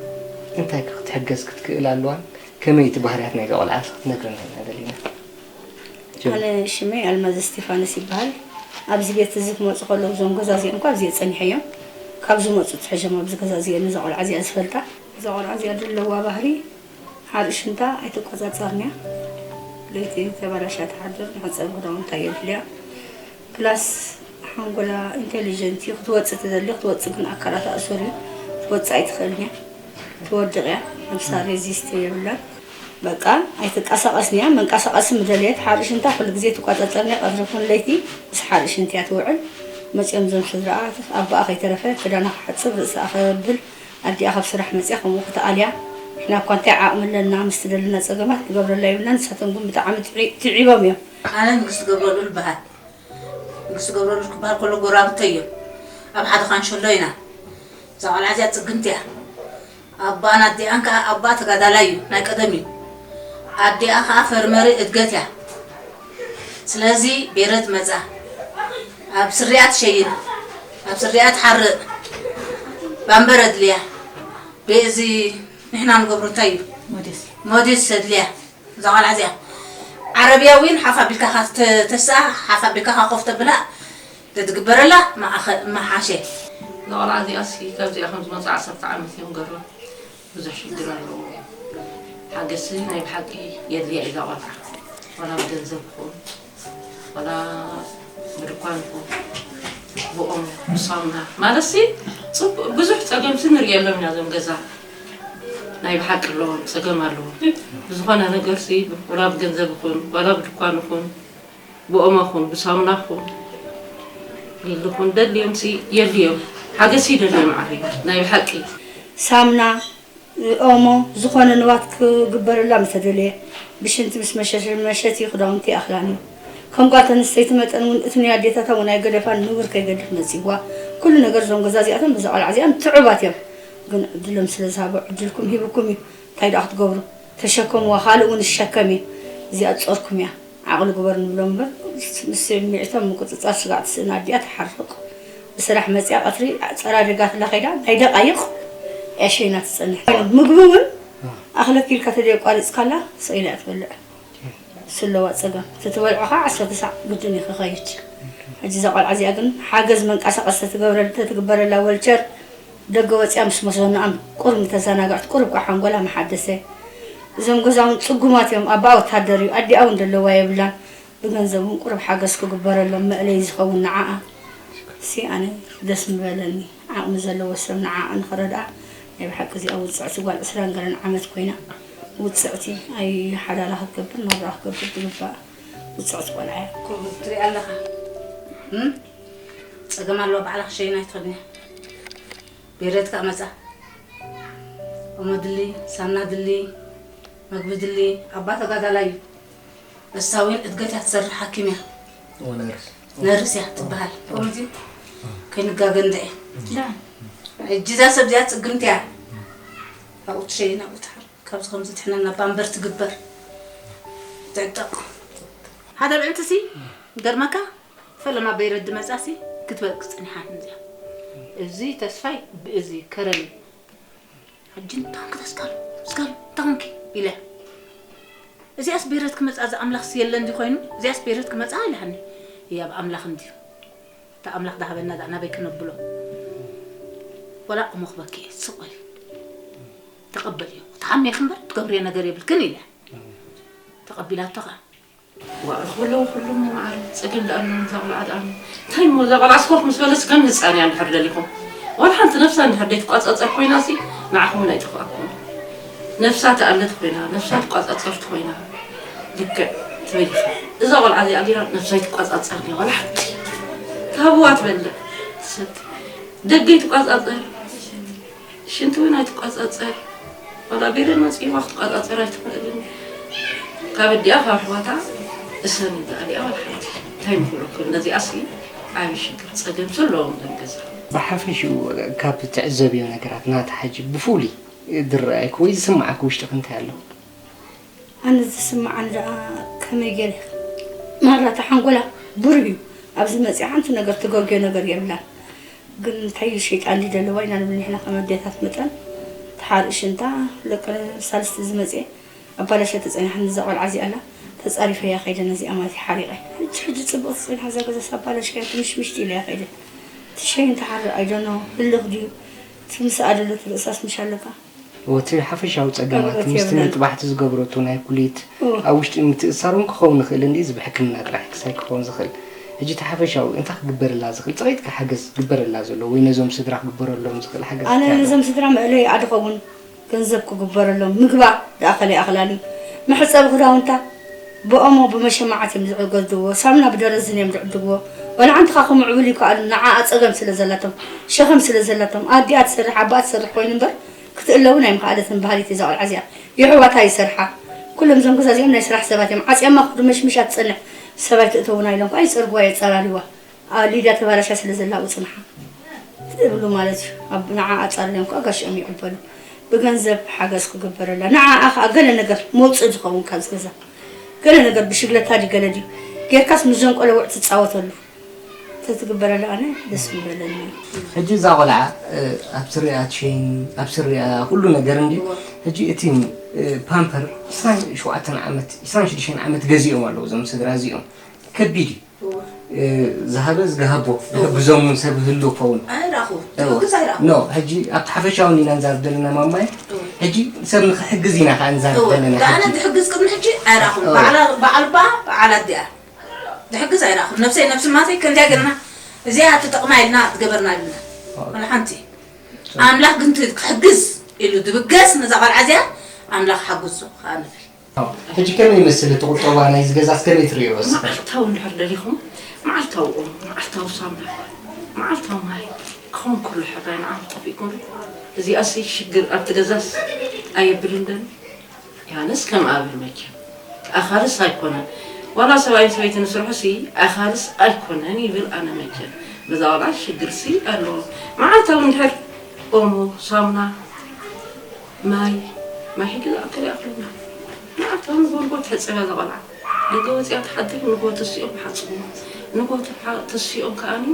እንታይ ከ ክትሕገዝ ክትክእል ኣለዋን? ከመይ እቲ ባህርያት ናይዛ ቆልዓ እስኪ ክትነግረና ኢና ደሊና። ጀምር። ኣነ ሽመይ ኣልማዝ እስቲፋኖስ ይበሃል። ኣብዚ ቤት እዚ ክመጹ ከለዉ እዞም ገዛ እዚኦም እኳ ኣብዚ ጸኒሐዮም። ካብ ዝመጹ ትሕዞም ኣብዚ ገዛ እዚኦም እዛ ቆልዓ እዚኣ ዝፈልጣ። እዛ ቆልዓ እዚኣ ዘለዋ ባህሪ ሓርኢ ሽንታ ኣይትቆጻጸርን እያ። ለይቲ ተበላሽያ ትሓድር፣ መሕጸቢ ክዳውንታ የድልያ። ፕላስ ሓንጎላ ኢንቴሊጀንት እዩ። ክትወጽእ ትደሊ፣ ክትወጽእ ግን ኣካላታ እሱር እዩ። ክትወጽእ ኣይትኽእልን እያ። ትወድቕ እያ። ነብሳ ሬዚስት የብላን። በቃ ኣይትንቀሳቐስን እያ። መንቀሳቐሲ ምደለየት ሓርኢ ሽንታ ኩሉ ግዜ ትቆጻጸርን እያ። ቀትሪ ኩን ለይቲ ምስ ሓርኢ ሽንቲ እያ ትውዕል። መጺኦም እዞም ስድራኣ ኣቦኣ ከይተረፈ ክዳና ክሓጽብ፣ ርእሳ ከብል፣ ኣዲኣ ካብ ስራሕ መጺኣ ከምኡ ክትኣልያ። ንሕና እኳ እንታይ ዓቕሚ ኣለና፣ ምስ ትደልና ጸገማት ንገብረላ የብልናን። ንሳቶም ግን ብጣዕሚ ትዒ-፣ ትዒቦም እዮም። ኣነ ንግስቲ ገብረልኡል እበሃል። ንግስቲ ገብረልኡል ክበሃል ከሎ ጎረባብተይ እዮም። ኣብ ሓደ ካንሸሎ ኢና። እዛ ቆልዓ እዚኣ ጽግምቲ እያ። ኣባን ኣዲኣን ከኣ፣ ኣባ ተጋዳላይ እዩ፣ ናይ ቀደም እዩ። ኣዲኣ ከኣ ፈርመሪ እድገት እያ። ስለዚ ቤረት መጻ ኣብ ስሪኣ ትሸይን፣ ኣብ ስሪኣ ትሓርእ፣ ባምበር ኣድልያ። በዚ ንሕና ንገብሮ እንታይ እዩ? ሞዴስ። ሞዴስ ኣድልያ። እዛ ቆልዓ እዚኣ ዓረብያ እውን ሓፍ ኣቢልካ ካ-፣ ተ-፣ ተስኣ፣ ሓፍ ኣቢልካ ካ ኮፍ ተብላ፣ ተትግበረላ መኣኸ-፣ መሓሸ። እዛ ቆልዓ እዚኣ ሲ ካብዚኣ ከም ዝመጹ ዓሰርተ ዓመት እዮም ገርባ። ብዙሕ ሽግር ኣለዎ። ሓገዝቲ ናይ ብሓቂ የድልያ እዩ እዛ ቆልዓ። ዋላ ብገንዘብ ይኹን፣ ዋላ ብድኳን ይኹን፣ ብኦሞ፣ ብሳሙና። ማለትሲ፣ ጽቡቅ፣ ብዙሕ ጸገምሲ ንርእየሎም ኢና እዞም ገዛ። ናይ ብሓቂ ኣለዎም፣ ጸገም ኣለዎም። ብዝኾነ ነገርሲ፣ ዋላ ብገንዘብ ይኹን፣ ዋላ ብድኳን ይኹን፣ ብኦሞ ይኹን፣ ብሳሙና ይኹን፣ ሊል ይኹን፣ ደልዮምሲ የድልዮም። ሓገዝሲ ይደልዮም ዓብዩ፣ ናይ ብሓቂ። ሳሙና፣ ኦሞ፣ ዝኾነ ንዋት ክግበረላ ምስ ተደለየ፣ ብሽንቲ ምስ መሸ-፣ መሸቲ ክዳውንቲ ይኣኽላኒ። ከም ጓል ኣንስተይቲ መጠን እውን እቲ ናይ ኣዴታታ እውን ኣይገደፋን፣ ንቡር ከይገድፍ መጺእዋ። ኩሉ ነገር እዞም ገዛ እዚኣቶም በዛ ቆልዓ እዚኣ ምትዕባት እዮም። ግን ዕድሎም ስለ ዝሃቦ፣ ዕድልኩም ሂብኩም እዩ። እንታይ ደኣ ክትገብሩ? ተሸከምዋ፣ ካልእ እውን ዝሸከም እዩ። እዚኣ ጾርኩም እያ። ዓቕሊ ግበር ንብሎም እምበር፣ ምስ ስምዒቶም ምቁጽጻር ስጋዕ ትስእን ኣዲኣ ትሓርቕ። ብስራሕ መጺኣ ቀትሪ ጸራሪጋትላ ከይዳ ናይ ደቓይቕ እያ ሸይና ትጸንሕ። ምግቢ እውን ኣኽለኪ ኢልካ ተደይ ኣቋሪጽካላ ስቕ ኢላ እያ ትበልዕ። ስለዋ ጸገም። እቲ ትበልዖ ኸዓ ዓሰርተ ሳዕ ግድን እዩ ክኸይድ። ሕጂ እዛ ቆልዓ እዚኣ ግን ሓገዝ መንቀሳቐሲ ተትገብረ-፣ ተትግበረላ ወልቸር ደገ ወጺኣ ምስ መሰኖኣም ቁሩብ ንተዘናግዕት ቁሩብ ከኣ ሓንጎላ ምሓደሰ። እዞም ገዛ እውን ጽጉማት እዮም። ኣባኣ ወታደር እዩ። ኣዲኣ እውን ደለዋ የብላን። ብገንዘብ እውን ቁሩብ ሓገዝ ክግበረሎም መእለዪ ዝኸውን ንዓኣ። ሲ ኣነ ደስ ምበለኒ። ዓቕሚ ዘለዎ ሰብ ንዓኣ ንኽረድኣ ናይ ብሓቂ እዚኣ ውጽዕቲ ጓል ዕስራን ገለን ዓመት ኮይና ውጽዕቲ ኣይሓዳላ ክትገብር ናብራ ክትገብር ትግባእ ውጽዕቲ ቆልዓ እያ። ከምኡ ትሪኣ ኣለኻ። እም? ጸገም ኣለዋ ባዕላ ክሸይና ኣይትኽእልን እያ። ቤረትካ መጻ። ኦሞ ድሊ፣ ሳምና ድሊ፣ መግቢ ድሊ፣ ኣባ ተጋዳላይ እዩ። እሳ እውን እድገት እያ ትሰርሕ፣ ሓኪም እያ። ኦ፣ ነርስ። ነርስ እያ ትበሃል። ከምዚ ከይንጋገ እንድዒ። ዳ። ሕጂ እዛ ሰብ እዚኣ ጽግምቲ እያ። ኣብኡ ትሸይን፣ ኣብኡ ትሓር። ካብዚ ከምዚ ትሕነና ባምበር ትግበር። ትዕጠቕ። ሓደ ብዕንትሲ ገርመካ ፈለማ በይረት ድመጻሲ ክትበልቅ ጸኒሓ እንዚኣ። እዚ ተስፋይ ብእዚ ከረኒ። ሕጂ እንታይ ኮንኪ ተስካሉ? ስካሉ እንታይ ኮንኪ? ኢለ። እዚኣስ ቤረት ክመጻ እዚ ኣምላኽስ የለን ድዩ ኮይኑ? እዚኣስ ቤረት ክመጻ ኢላኒ። እያ ብኣምላኽ እንድዩ። እታ ኣምላኽ ዳሃበና ደኣ ናበይ ክነብሎ? ወላ እሞ ክበኪ እየ፣ ስቕ በሊ። ተቐበልዮ። ክትሓምየ እምበር ትገብርዮ ነገር የብልክን ኢለ። ተቐቢላቶ ኸኣ። ዋእ፣ ክብሎ ኩሉ መዓር ጸገም ደኣ ኣለዎ፣ እዛ ቆልዓ ደኣ። እንታይ እሞ፣ እዛ ቆልዓ ስኮፍ ምስ በለስ ከም ህጻን እያ እንድሕር ደሊኹም። ዋላ ሓንቲ ነፍሳ እንድሕር ዘይትቋጻጸር ኮይናሲ፣ ንዓኹም እውን ኣይጠፍኣኩም። ነፍሳ ትኣለት ኮይና፣ ነፍሳ ትቋጻጸር ተኾይና፣ ልክዕ ትበል ኢኻ። እዛ ቆልዓ እዚኣ ዲና ነፍሳ ኣይትቋጻጸርን እያ፣ ዋላ ሓንቲ። ትሃብዋ ትበልዕ፣ ትሰቲ። ደገ ኣይትቋጻጸር። ሽንቲ እውን ኣይትቋጻጸር። ዋላ ቤረን መጺእዋ ክትቋጻጸር ኣይትኽእልን። ካብ ኣዲኣ ካብ ኣሕዋታ እሰን ይበሃል እያ ዋላ ሓንቲ። እንታይ ምኽብረኩም? ነዚኣሲ ዓቢ ሽግር ጸገም ዘለዎም ደም ገዛ። ብሓፈሽኡ ካብ ትዕዘብዮ ነገራት ናታ ሕጂ ብፍሉይ ዝረኣየኪ ወይ ዝስምዓኪ ውሽጥኺ እንታይ ኣሎ? ኣነ ዝስምዓኒ ደኣ ከመይ ገይረ? ማራ እታ ሓንጎላ ብሩህ እዩ። ኣብዚ መጺኣ ሓንቲ ነገር ትገግዮ ነገር የብላን። ግን እንታይ እዩ ሸይጣን ድዩ ደለዋ ኢና ንብል ንሕና ከም ኣዴታት መጠን። እታ ሓርኢ ሽንታ ደቂ ሳልስቲ ዝመፅኤ ኣባላሸ ተፀኒሓ። እዛ ቆልዓ እዚኣ ኣላ ተፃሪፈያ ከይደ ነዚኣ ማለት እዩ ሓሪቐ። ሕጂ ሕጂ ፅብቕቲ ፀኒሓ እዛ ገዛስ ኣባላሽካያ ትምሽምሽቲ ኢለያ ከይደ። ትሸይን ትሓርቕ ኣይደኖ ህልኽ ድዩ ትምስኣ ደሎ ትርእሳስ ምሽ ኣለካ። ወቲ ሓፈሻዊ ፀገማት ቀረበት ምስቲ የብለን። መጥባሕቲ ዝገብረቱ ናይ ኩሊት እወ። ኣብ ውሽጢ ምትእሳር እውን ክኸውን ይኽእል እንዲ እዚ ብሕክምና ጥራሕ ክሳይ ክኸውን ዝኽእል። ሕጂ እቲ ሓፈሻዊ እንታይ ክግበረላ ዝኽእል ፀቂጥካ ሓገዝ ክግበረላ ዘለዎ ወይ ነዞም ስድራ ክግበረሎም ዝኽእል ሓገዝ ኣነ እንታይ ኣሎ? ነዞም ስድራ መእለይ ኣድኸውን ገንዘብ ክግበረሎም ምግባ ደኣ ከለይ ኣኽላሊ መሕፀቢ ክዳውንታ ብኦሞ ብመሸማዓት እዮም ዝዕገድዎ ሳምና ብደረዝን እዮም ዝዕድግዎ። ወላ ሓንቲ ካ ክምዕብል ይከኣሉ ንዓኣ ፀገም ስለ ዘላቶም ሸኸም ስለ ዘላቶም ኣዲኣ ትሰርሕ ኣባኣ ትሰርሕ ኮይኑ እምበር ክትእለ እውን ኣይምኸኣለትን በሃሊት እዛ ቆልዓ እዚኣ። የሕዋታ ይሰርሓ ኩሎም እዞም ገዛ እዚኦም ናይ ስራሕ ሰባት እዮም። ዓፅያማ ክዱ መሽምሻ ትፀንሕ ሰባይ ትእተውና ኢሎም ከዓ ይፀርግዋ የፀራርይዋ። ሊዳ ተባላሻ ስለ ዘላ ኣብኡ ፅንሓ ትብሉ ማለት እዩ። ኣብ ንዓ ኣፃርዮም ከዓ ጋሽኦም ይቕበሉ። ብገንዘብ ሓገዝ ክግበረላ ንዓኣ ከዓ ገለ ነገር መውፅኢ ዝኸውን ካብ ዝገዛ ገለ ነገር ብሽግለታ ድዩ ገለ ድዩ ጌርካስ ምስዞም ቆለውዕ ትፃወተሉ ተትግበረላ ኣነ ደስ ምበለኒ። ሕጂ እዛ ቆልዓ ኣብ ስሪኣ ትሸይን ኣብ ስሪኣ ኩሉ ነገር እንዲ ሕጂ እቲ ፓምፐር ዒስራን ሸውዓተን ዓመት ዒስራን ሽዱሽተን ዓመት ገዚኦም ኣለዉ እዞም ስድራ እዚኦም ከቢድ እዩ ዝሃበ ዝገሃቦ ዝሕግዞም እውን ሰብ ህሉ ክኸውን ኣይራኹ ትሕግዝ ኣይራኹ ኖ ሕጂ ኣብቲ ሓፈሻዊ ኢና ንዛርብ ዘለና ማማይ ሕጂ ሰብ ንክሕግዝ ኢና ከዓ ንዛርብ ዘለና ኣነ ሕጂ ዝሕግዝ ቅድሚ ሕጂ ኣይራኹ በዓልባ በዓል ኣዲኣ ዝሕግዝ ኣይራኹ ነብሰይ ነብሲ ማተይ ከምዚኣ ገርና እዚኣ ትጠቕማ ኢልና ትገበርና ኢልና ወላ ሓንቲ ኣምላኽ ግን ክሕግዝ ኢሉ ዝብገስ ነዛ ቆልዓ እዚኣ ኣምላኽ ሓግዞ ከዓ ንብል ሕጂ ከመይ ይመስል እቲ ቁጠባ ናይዚ ገዛስ ከመይ ትርእዮ እስኺ? መዓልታዊ እንድሕር ደሊኹም መዓልታዊ ኦሞ፣ መዓልታዊ ሳሙና፣ መዓልታዊ ማይ ክኸውን ከሎ ሕራይ ንዓኹም ጠፊእኩም ዶ? እዚኣሲ ሽግር ኣብቲ ገዛስ ኣየብልን ደን? ያነስ ከም ኣብል መቸም ኣኻልስ ኣይኮነን ዋላ ሰብኣይን ሰበይትን ዝስርሑሲ ኣኻልስ ኣይኮነን ይብል ኣነ መቸም በዛ ቆልዓ ሽግርሲ ኣለዎ መዓልታዊ እንድሕር ኦሞ፣ ሳሙና፣ ማይ ማይ ሕጂ ዝኣክል ይኣክለና መዓልታዊ ንጎ ንጎ ትሕፀብ እያ እዛ ቆልዓ ደገ ወፂኣ ትሓድር ንጎ ተሲኦም ይሓፅቡ ንጎ ተሲኦም ከኣኒ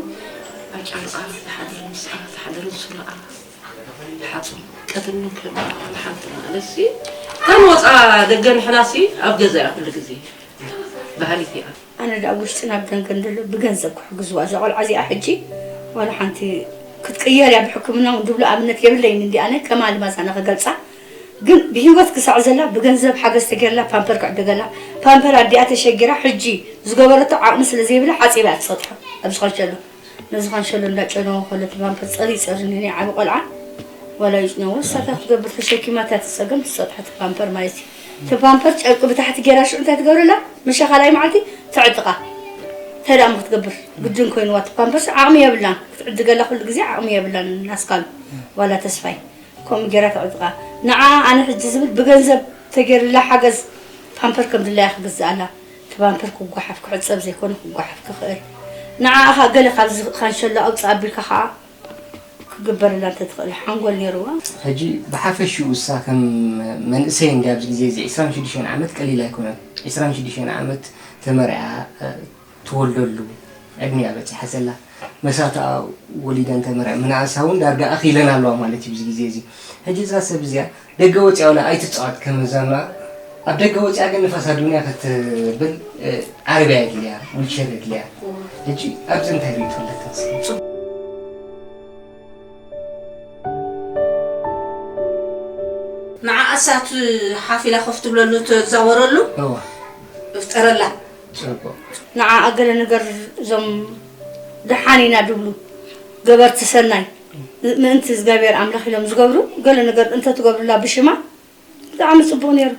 ኣጫርኣ ትሓድር ምስኣ ትሓድር ንስለኣ ይሓፅቡ ቀትርን ከም ሓንቲ ማለትሲ እታ ንወፃ ደገ ንሕናሲ ኣብ ገዛ እያ ኩሉ ግዜ በሃሊት እያ ኣነ ደኣ ኣብ ውሽጥና ብደንገ እንደሎ ብገንዘብ ክሕግዝዋ እዛ ቆልዓ እዚኣ ሕጂ ዋላ ሓንቲ ክትቅየር እያ ብሕክምና እውን ድብሎ ኣብነት የብለይን እንዲ ኣነ ከም ኣልማዝ ኣነ ክገልፃ ግን ብሂወት ክሳዕ ዘላ ብገንዘብ ሓገዝ ተገይርላ ፓምፐር ክዕደገላ ፓምፐር ኣዲኣ ተሸጊራ ሕጂ ዝገበረቶ ዓቕሚ ስለ ዘይብላ ሓፂባ እያ ትፀጥሖ ኣብዚ ኸንሸሎ ነዚ ኸንሸሎ እንዳጨነወ ከሎ እቲ ፓምፐር ፀሪ ይፀርኒ ናይ ዓቢ ቆልዓ ዋላ ይጭነዎ እሳታ ክትገብር ተሸኪማታ ትፀገም ትፀጥሖ እቲ ፓምፐር ማለት እዩ እቲ ፓምፐር ጨርቂ ብታሕቲ ገይራ ሽዑ እንታይ ትገብረላ መሻኻላይ መዓልቲ ተዕጥቓ እንታይ ደኣ ክትገብር ግድን ኮይንዋ እቲ ፓምፐርስ ዓቕሚ የብላን ክትዕድገላ ኩሉ ግዜ ዓቕሚ የብላን ናስካሉ ዋላ ተስፋይ ከምኡ ገይራ ተዕጥቓ ንዓ ኣነ ሕጂ ዝብል ብገንዘብ ተገይርላ ሓገዝ ፓምፐር ከም ድላያ ክግዝኣላ እቲ ፓምፐር ክጓሓፍ ክሕፀብ ዘይኮነ ክጓሓፍ ክኽእል ንዓኣ ኸ ገለ ካብዚ ካንሸሎ ኣውፅእ ኣቢልካ ኸዓ ክግበረላ እንተትኽእል ሓንጎል ነይርዋ። ሕጂ ብሓፈሽኡ እሳ ከም መንእሰይ እንድያ ኣብዚ ግዜ እዚ ዕስራን ሽዱሽተን ዓመት ቀሊል ኣይኮነን። ዕስራን ሽዱሽተን ዓመት ተመርዕያ ትወልደሉ ዕድሚያ በፂሓ ዘላ መሳትኣ ወሊደን ተመርዐ ምንኣሳ እውን ዳርጋ ኣኺለን ኣለዋ ማለት እዩ ብዚ ግዜ እዚ። ሕጂ እዛ ሰብ እዚኣ ደገ ወፂኣ ወላ ኣይትፃወት ከም እዛ ንኣ ኣብ ደገ ወፂኣ ግን ንፋስ ኣዱንያ ክትብል ዓረብያ የድልያ ዊልቸር የድልያ ሕጂ ኣብዚ እንታይ ሪኢቶ ኣለካ እስኪ ንዓኣሳት ሓፍ ኢላ ኮፍ ትብለሉ ትዛወረሉ እዋ እፍጠረላ ፅቡቅ ንዓኣ ገለ ነገር እዞም ደሓን ኢና ድብሉ ገበርቲ ሰናይ ምእንቲ እግዚኣብሔር ኣምላኽ ኢሎም ዝገብሩ ገለ ነገር እንተትገብሩላ ብሽማ ብጣዕሚ ፅቡቕ ነይሩ።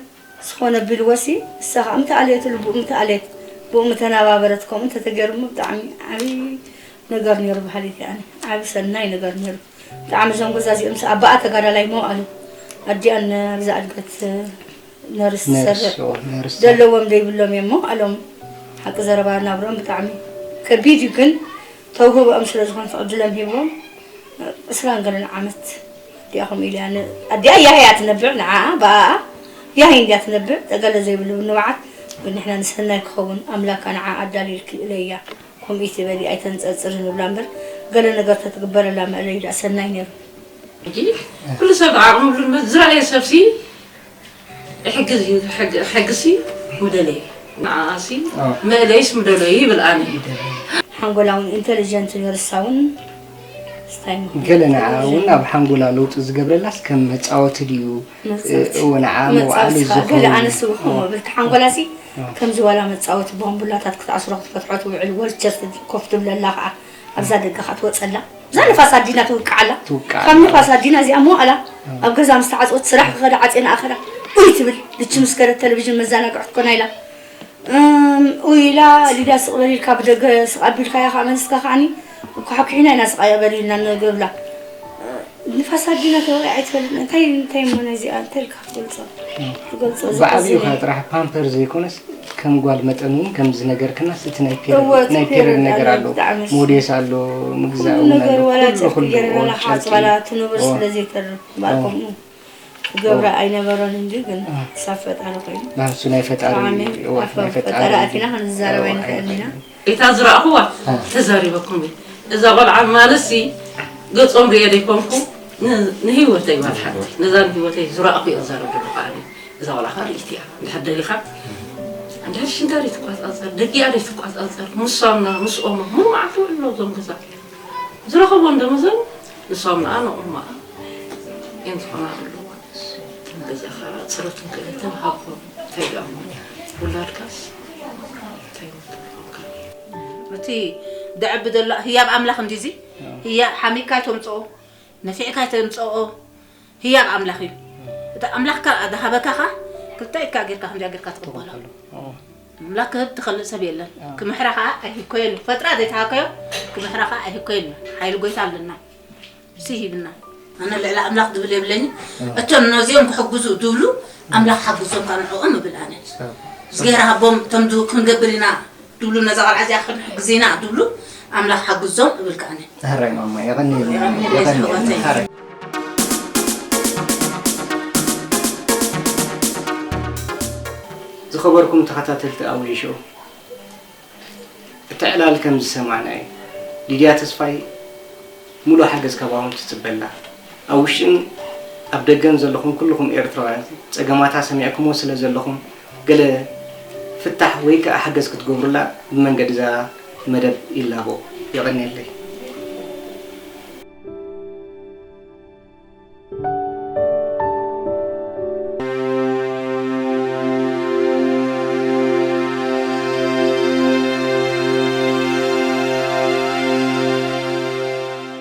ዝኾነ ቢልወሲ እሳ ከዓ ምተኣለየትሉ ብኡ ምተኣለየት ብኡ ምተናባበረት ከምኡ እንተተገይሩ እሞ ብጣዕሚ ዓብዪ ነገር ነይሩ በሃሊት እየ ኣነ። ዓቢ ሰናይ ነገር ነይሩ። ብጣዕሚ እዞም ገዛ እዚኦም ሰ ኣባኣ ተጋዳላይ እሞ ኣሉ ኣዲኣን ኣብዛ ኣድገት ነርስ ትሰርሕ ነርስ ነርስ ዘለዎም ዘይብሎም እዮም እሞ ኣሎም ሓቂ ዘረባ ናብርኦም ብጣዕሚ ከቢድ እዩ ግን ተውህብኦም ስለ ዝኾነ ፈቕድሎም ሂብዎም ዕስራን ገለን ዓመት ኣዲኣ ከምኡ ኢሉ እያ ን- ኣዲኣ ያህ እያ ትነብዕ ንዓኣ ብኣኣ ያህ እንድያ ትነብዕ ጠገለ ዘይብሉ ንብዓት ግን ንሕና ንሰናይ ክኸውን ኣምላካ ንዓ ኣዳልዩልኪ እለያ ከምኡ ትበሊ ኣይተንፀርፅሪ ንብላ እምበር ገለ ነገር ተትግበረላ መእለዩ ደኣ ሰናይ ነይሩ እንጂ ኩሉ ሰብ ዓቕሚ ብሉ ዝረኣየ ሰብሲ ይሕግዝ እዩ። ሕግ- ሕግሲ ምደለይ ንዓኣሲ ኣዎ። መእለይስ ምደለይ ይብል ኣነ። ሓንጎላውን ኢንተሊጀንትን ይርሳውን ስታይ ምዃኑ ገለ ንዓ ይፈልጥ እውን ኣብ ሓንጎላ ለውጢ ዝገብረላስ ከም መፃወቲ ድዩ? መፃወቲ። እዎ፣ ንዓ መውዓሊ መፃወቲ ከዓ ዝኾን ገለ ኣነስ እዎ። እኮ መብልቲ ሓንጎላሲ ኣዎ። ከምዚ ዋላ መፃወቲ ቦምቡላታት ክትኣስሮ ክትፈትሖ ትውዕል ወልቸር ኮፍ ትብለላ ከዓ ኣብዛ ደገ ከዓ ትወፀላ እዛ ንፋስ ኣዲና ትውቃዓላ ትውቃዓላ። ካብ ንፋስ ኣዲና እዚኣ መዋእላ ኣብ ገዛ ምስ ተዓፅወት ስራሕ ክኸዳ ዓፅና ኣኸዳ ኡይ ትብል ልቺ ምስ ከደት ቴሌቪዥን መዘናግዒ ክትኮና ኢላ እም፣ ኡይ ኢላ ሊዳ ስቕ በል ኢልካ ብደገ ስቕ ኣቢልካያ ከዓ መሊስካ ከዓኒ እኳ ሓኪሒና ኢና ስቕ ኣያ በል ኢልና ንገብላ ንፋስ ኣዲና ተወቂዓ ኣይትፈልጥን እንታይ እንታይ እሞ ነዚኣ እንታይ ኢልካ ክትገልፆ ክትገልፆ ብዓብዩ ዝኽእል ኸ ጥራሕ ፓምፐር ዘይኮነስ ከም ጓል መጠን እውን ከም ዝነገርክናስ እቲ ናይ ፔሪድ እወ፣ እቲ ናይ ፔሪድ ፔሪድ ነገር ኣሎ ኣሎ፣ ብጣዕሚ እሱ። ሞዴስ ኣሎ ምግዛእ ኩሉ እውን ነገር ኣሎ ወላ ኩሉ ጨርቂ ኩሉ ገይረናላ እዎ፣ ከዓ ጨርቂ። ጽባላ ትኑብር እዎ። ስለ ዘይተርፍ እምበኣር እዎ። ከምኡ ክገብራ እዎ። ኣይነበሮን እንጂ ግን እዎ። ክሳብ ፈጣሪ ኮይኑ ናንሱ ናይ ፈጣሪ ብጣዕሚ እዎ፣ ኣፈ ናይ ፈጣሪ ፈጣሪ ኣቲና ክንዛረብ እዎ፣ ኣይንኽእልን ኢና ኣይንኽእልን። እታ ዝረኣኹዋ እ። ተዛሪበኩም እየ። እዛ ቆልዓ ማለትሲ ገጾም ርእየ ዘይኮንኩ ን- ንህይወተይ ማለት ሓንቲ ነዛ ንህይወተይ ዝረኣኹ እየ ዝዛረብ ዘለኹ ኣነ። እዛ ቆልዓ ከዓ ርእይቲ እያ። እንድሕር ደሊኻ እንድሕር ሽንታ ደይትቋጻጸር፣ ደጊኣ ደይትቋጻጸር፣ ምስ ሳሙና፣ ምስ ኦሞ፣ ሙሉ መዓልቲ ውዕል ኣለዉ እዞም ገዛ። ዝረኸቦ እንዶ መዘኑ ንሳሙናኣ ንኦሞኣ እዮም ዝኾና ዘለዋ። ገዛ ከዓ ጽረትን ክእለትን ሃብኮም እንታይ ደኣ እሞ ውላድካስ እንታይ ምትብልካ? እቲ ደዕቢ ዘሎ ህያብ ኣምላኽ እንዲዚ ህያብ ሓሚካ ኣይተምፅኦ ነፊዕካ ኣይተምፅኦ ህያብ ኣምላኽ እዩ እቲ ኣምላኽካ ዝሃበካ ኸ ክልተ ኢድካ ጌርካ ከምዚኣ ጌርካ ትቕበሎ ኣምላኽ ክህብ ትኸልእ ሰብ የለን ክምሕራ ኸዓ ኣይህኮየሉ ፈጥራ ዘይተሃከዮ ክምሕራ ኸዓ ኣይህኮየሉ ሓይሊ ጎይታ ኣለና እሱ ሂብና ኣነ ልዕሊ ኣምላኽ ዝብል የብለኒ እቶም ነዚኦም ክሕግዙ ዝብሉ ኣምላኽ ሓግዞም ካብ ንዕኦም እብል ኣነ እግዚኣብሔር ሃቦም እቶም ዝ- ክንገብር ኢና ድብሉ ነዛ ቆልዓ እዚኣ ክንሕግዝ ኢና ድብሉ ኣምላኽ ሓግዞም እብል ከኣነ ሕራይ ማማ የቐንየልና የቐንየልና ሕራይ ዝኸበርኩም ተኸታተልቲ ኣውሊሾ እቲ ዕላል ከም ዝሰማዕናዮ ሊድያ ተስፋይ ሙሉእ ሓገዝ ካባኹም ትፅበ ኣላ። ኣብ ውሽጥን ኣብ ደገን ዘለኹም ኩልኹም ኤርትራውያን ጸገማታ ሰሚዕኩሞ ስለ ዘለኹም ገለ ፍታሕ ወይ ከኣ ሓገዝ ክትገብሩላ ብመንገዲ እዛ መደብ ይላቦ። የቐንየለይ።